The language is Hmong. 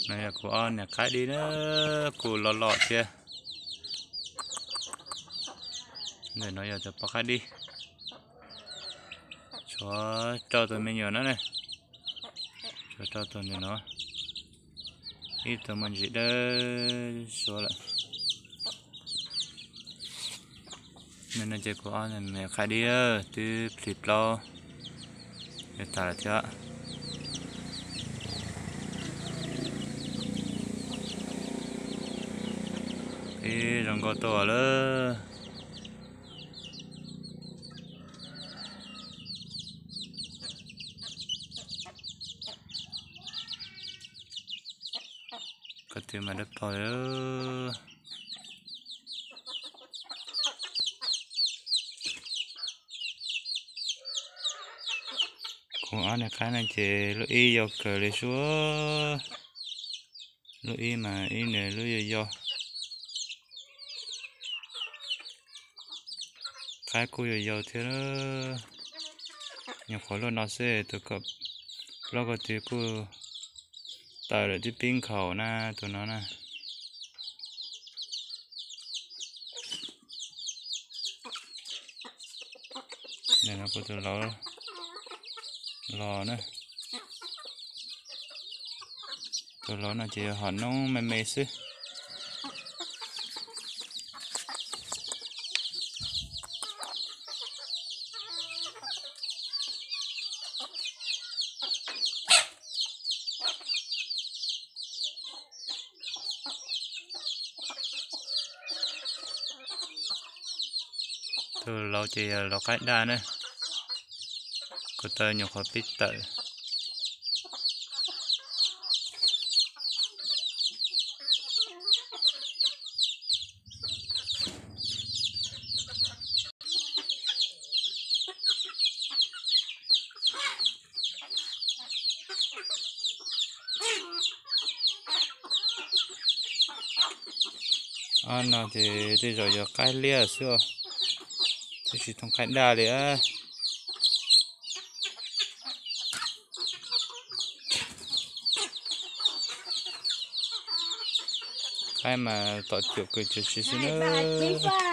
No yog kuv ob niag qaib dib na, kuj loj loj thiab. Ntawm no yog tus poj qaib dib. Tshuav rau tus me nyuam no ne, tshuav rau tus ntawm no, ib tug muaj ntsis dawb suav lawm. No ces kuv ob niag qaib dib twb plhis plaub, yuav tag lawm thiab. Ib zoo nkauj tuaj lawm. Ko tw mas dawb paug li. Kuv ob niag qaib no ces lub ib yau kawg li sub. Lub ib mas ib niag lub yau yau. Qaib kuj yau yau thiab. Nyuam qhuav luaj no xwb tus plaub ko tw kuj tawm lawm twb pib nkhaus na tus no na. Nim no kuv tus laus los na. Tus laus no ces yog hom noob me me xwb. Tus laus ces yog laus qaib daj na, kuv tau nyuam qhuav pib tawm. Ob no ces tej zaum yog qaib liab xwb os, twb tsis thooj qaib daj li. Qaib mas tom cuam kws tsuas tsis xwb na.